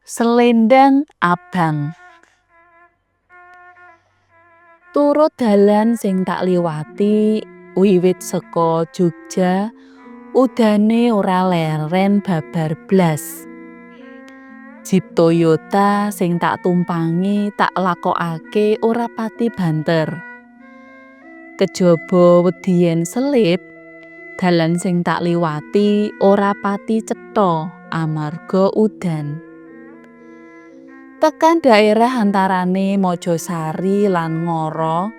Selendang abang. Turut dalan sing tak liwati wiwit saka Jogja, udane ora leren babar blas. Jip Toyota sing tak tumpangi tak lakokake ora pati banter. Kejaba wedi yen selip, dalan sing tak liwati ora pati cetha amarga udan. Tekan daerah antarane Mojosari lan Ngoro,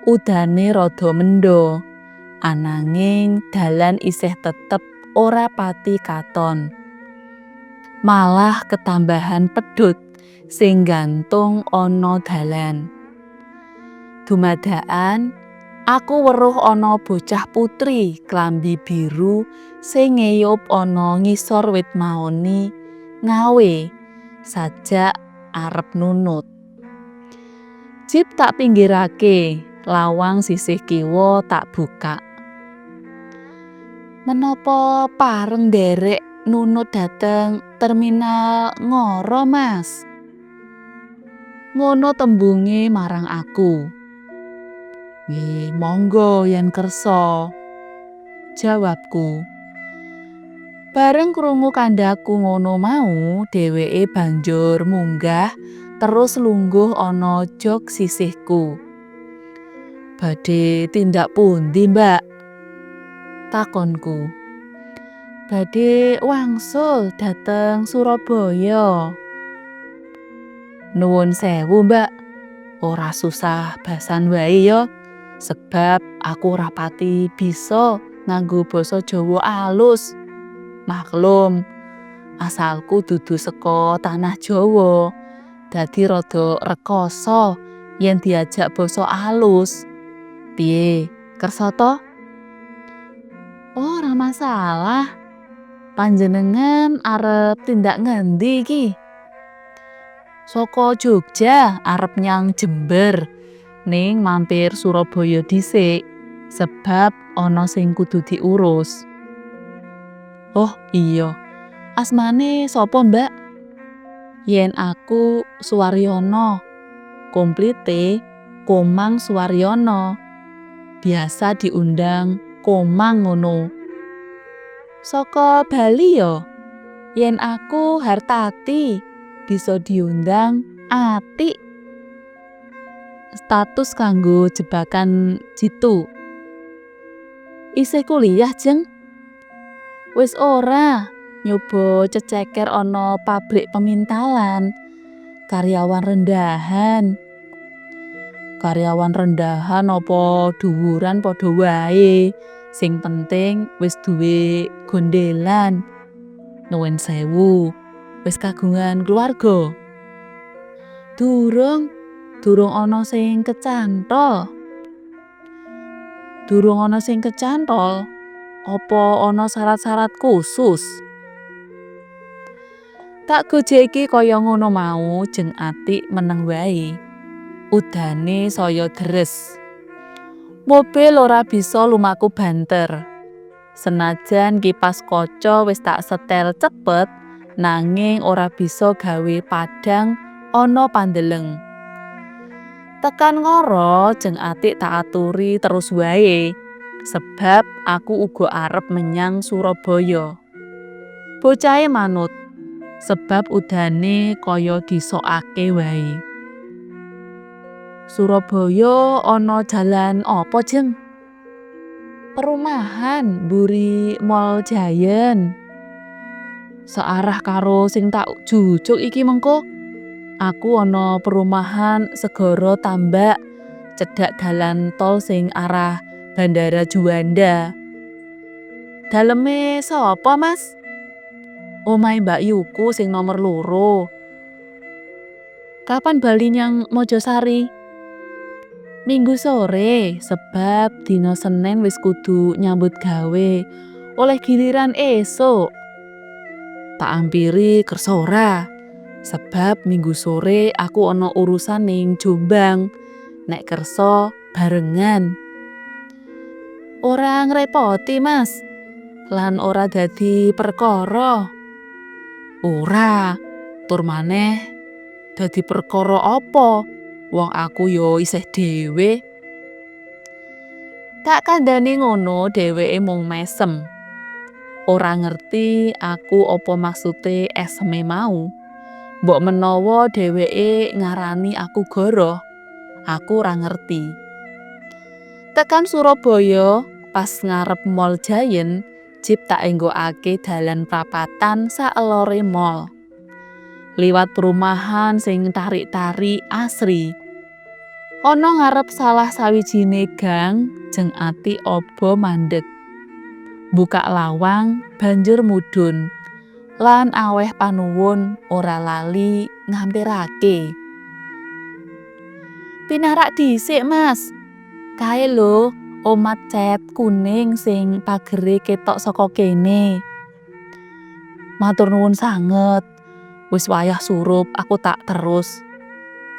udane rada mendha, ananging dalan isih tetep ora pati katon. Malah ketambahan pedhot sing nggantung ana dalan. Dumadakan aku weruh ana bocah putri klambi biru sing ngeyup ana ngisor wit mahoni Ngawe sajak arep nunut. Jip tak pinggirake, lawang sisih kiwa tak bukak. "Menapa pareng nderek nunut dhateng Terminal Ngoro, Mas?" Ngono tembunge marang aku. "Nggih, monggo yen kersa," jawabku. Bareng krungu kandhaku ngono mau, dheweke banjur munggah terus lungguh ana jok sisihku. "Badhe tindak pundi, Mbak?" takonku. "Badhe wangsul dhateng Surabaya." "Nuwun sewu, Mbak, ora susah basan wae ya, sebab aku ora pati bisa nganggo basa Jawa alus. Maklum, asalku dudu saka tanah Jawa, dadi rada rekoso yen diajak basa alus. Piye, kersa to?" "Ora masalah. Panjenengan arep tindak ngendi iki?" "Saka Jogja arep nyang Jember, ning mampir Surabaya dhisik, sebab ana sing kudu diurus." "Oh iya, asmane sapa, Mbak?" "Yen aku Suwaryono, komplite Komang Suwaryono. Biasa diundang Komang ngono." "Saka Bali yo? Yen aku Hartati, bisa diundang Atik." Status kanggo jebakan jitu. "Isih kuliah, Jeng?" "Wis ora, nyoba ceceker ana pabrik pemintalan, karyawan rendahan." "Karyawan rendahan apa dhuwuran padha wae, sing penting wis duwe gondelan. Nuwun sewu, wis kagungan keluarga?" "Durung, durung ana sing kecantol." "Durung ana sing kecantol? Apa ana syarat-syarat khusus?" Tak gojeki kaya ngono mau, Jeng Atik meneng wae. Udane saya deres. Mobil ora bisa lumaku banter. Senajan kipas kaca wis tak setel cepet, nanging ora bisa gawe padhang ana pandeleng. Tekan Ngoro, Jeng Atik tak aturi terus wae, sebab aku uga arep menyang Surabaya. Bocahe manut, sebab udane kaya disokake wae. "Surabaya ana jalan apa, Jeng?" "Perumahan mburi Mall Giant. Searah karo sing tak jujuk iki mengko. Aku ana perumahan Segara Tambak, cedhak dalan tol sing arah Bandara Juanda." "Daleme sapa, Mas?" "Omahe mbakyuku sing nomer 2." "Kapan bali nyang Mojosari?" "Minggu sore, sebab dina Senen wis kudu nyambut gawe, oleh giliran esuk." "Tak ampiri kersa ora? Sebab Minggu sore aku ana urusan ning Jombang. Nek kersa barengan." "Ora ngrepoti, Mas. Lan ora dadi perkara." "Ora, Tur maneh dadi perkara apa? Wong aku yo isih dhewe. Tak kandhani ngono, dheweke mung mesem. Ora ngerti aku apa maksude eseme mau. Mbok menawa dheweke ngarani aku goroh. Aku ora ngerti. Tekan Surabaya, pas ngarep Mall Giant, jip tak enggokake dalan prapatan saelore mall. Liwat perumahan sing tarik-tarik asri. Ana ngarep salah sawijine gang, Jeng Atik obo mandeg. Buka lawang banjur mudhun. Lan aweh panuwun ora lali ngampirake. "Pinarak dhisik, Mas. Kae lho omah cet kuning sing pagere ketok saka kene." "Matur nuwun sanget. Wis wayah surup, aku tak terus.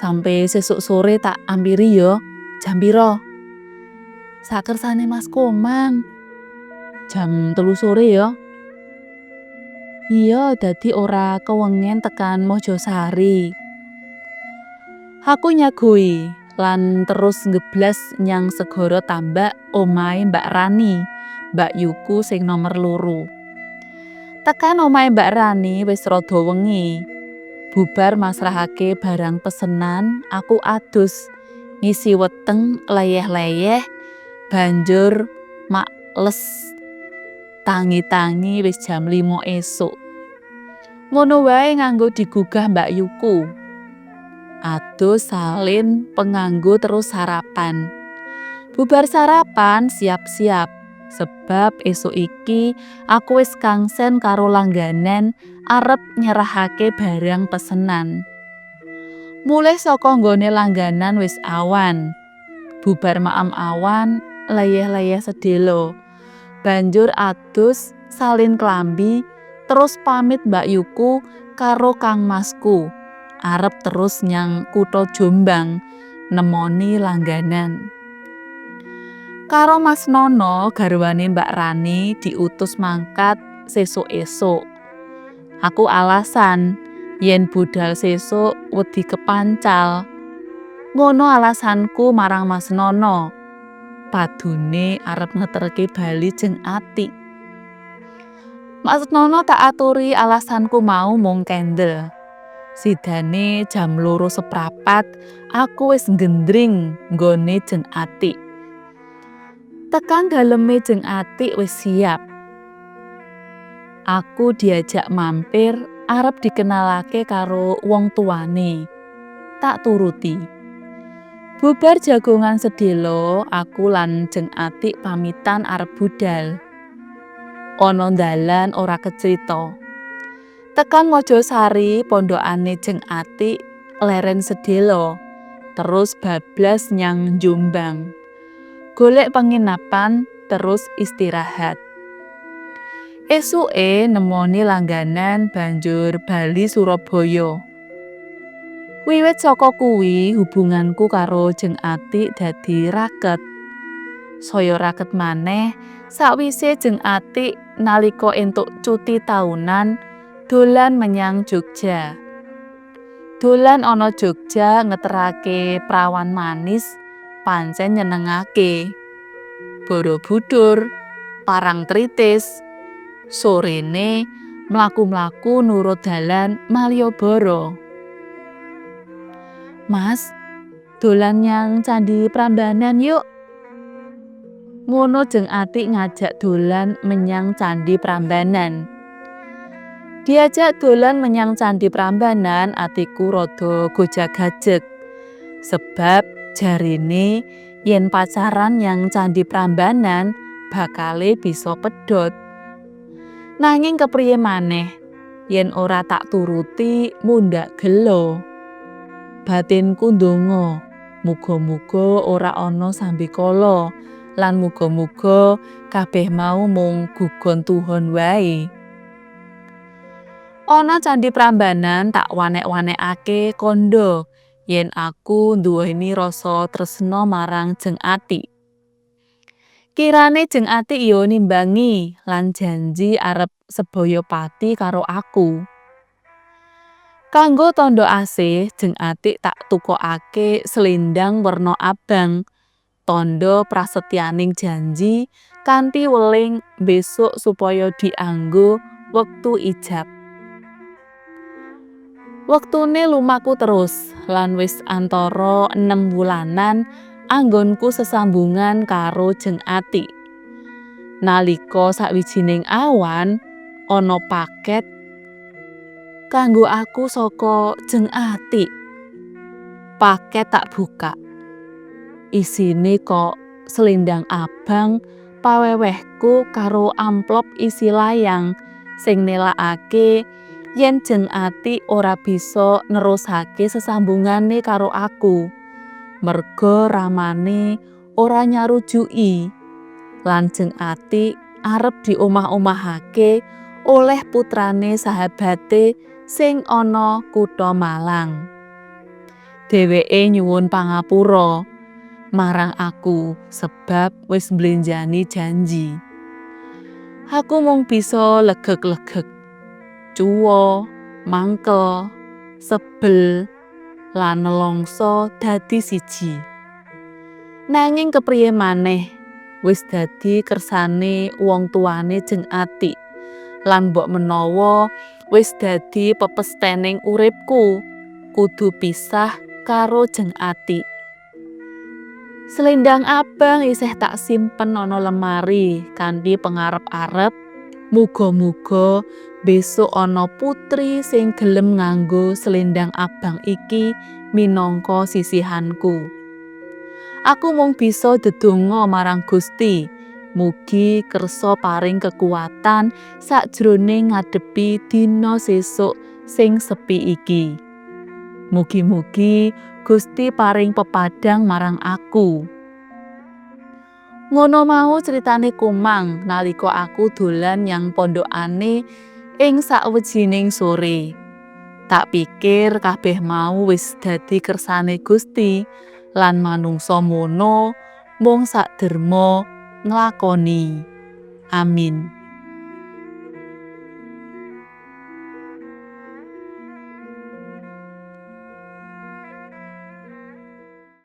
Sampe sesuk sore tak ampiri yo. Jam piro?" "Sakersane Mas Komang. Jam 3 sore yo." "Iya, dadi ora kewengen tekan Mojosari." Aku nyagoi lan terus ngeblas nyang segara tambak omahe Mbak Rani, mbakyuku sing nomer 2. Tekan omahe Mbak Rani wis rada wengi. Bubar masrahake barang pesenan, aku adus, ngisi weteng leyeh-leyeh, banjur makles. Tangi-tangi wis jam 5 esuk. Ngono wae nganggo digugah mbakyuku. Adus, salin, penganggo terus sarapan. Bubar sarapan siap-siap, sebab esuk iki aku wis kangsen karo langganan arep nyerahake barang pesenan. Mulih saka nggone langganan wis awan. Bubar maem awan, leyeh-leyeh sedelo. Banjur adus, salin klambi, terus pamit mbakyuku karo kangmasku. Arep terus nyang kutha Jombang nemoni langganan. Karo Mas Nono, garwane Mbak Rani, diutus mangkat sesuk esuk. Aku alasan yen budal sesuk wedi kepancal. Ngono alasanku marang Mas Nono. Padune arep ngeterke bali Jeng Atik. Mas Nono tak aturi alasanku mau mung kendel. Sidane jam 2.15 aku wis nggendring nggone Jeng Atik. Tekan daleme, Jeng Atik wis siap. Aku diajak mampir arep dikenalake karo wong tuane. Tak turuti. Bubar jagongan sedelo, aku lan Jeng Atik pamitan arep budal. Ana dalan ora kecrita. Tekan Mojosari, pondokane Jeng Atik, leren sedelo, terus bablas nyang Jombang. Golek penginapan terus istirahat. Esuke nemoni langganan banjur bali Surabaya. Wiwit saka kuwi hubunganku karo Jeng Atik dadi raket. Saya raket maneh sakwise Jeng Atik nalika entuk cuti taunan dolan menyang Jogja. Dolan ana Jogja ngeterake prawan manis pancen nyenengake. Borobudur, Parangtritis, sorene mlaku-mlaku nurut dalan Malioboro. "Mas, dolan nyang Candi Prambanan yuk." Ngono Jeng Atik ngajak dolan menyang Candi Prambanan. Diajak dolan menyang Candi Prambanan, atiku rada gojag-gajeg. Sebab jarene yen pacaran nyang Candi Prambanan bakale bisa pedhot. Nanging kepriye maneh yen ora tak turuti mundhak gelo. Batinku ndonga, muga-muga ora ana sambekala lan muga-muga kabeh mau mung gugon tuhon wae. Ana Candi Prambanan tak wanek-wanekake kandha yen aku nduweni rasa tresna marang Jeng Atik. Kirane Jeng Atik yo nimbangi lan janji arep sebaya pati karo aku. Kanggo tandha asih, Jeng Atik tak tukokake selendang werna abang, tandha prasetyaning janji kanthi weling besuk supaya dianggo wektu ijab. Wektune lumaku terus lan wis antara 6 wulanan anggonku sesambungan karo Jeng Atik. Nalika sawijining awan ana paket kanggo aku saka Jeng Atik. Paket tak buka. Isine kok selendang abang pawewehku karo amplop isi layang sing nelakake yen Jeng Atik ora bisa nerusake sesambungane karo aku. Merga ramane ora nyarujuki lan Jeng Atik arep diomah-omahake oleh putrane sahabate sing ana kutha Malang. Dheweke nyuwun pangapura marang aku sebab wis mblenjani janji. Aku mung bisa legek-legek, cuwa, mangkel, sebel, lan nelongso dadi siji. Nanging kepriye maneh, wis dadi kersane wong tuane Jeng Atik lan mbok menawa wis dadi pepestening uripku kudu pisah karo Jeng Atik. Selendang abang isih tak simpen ana lemari kanthi pengarep-arep muga-muga besuk ana putri sing gelem nganggo selendang abang iki minangka sisihanku. Aku mung bisa dedonga marang Gusti, mugi kersa paring kekuatan sakjroning ngadepi dina sesuk sing sepi iki. Mugi-mugi Gusti paring pepadang marang aku. Ngono mau critane Komang nalika aku dolan nyang pondokane ing sawijining sore. Tak pikir kabeh mau wis dadi kersane Gusti lan manungsa mono mung sak derma nglakoni. Amin.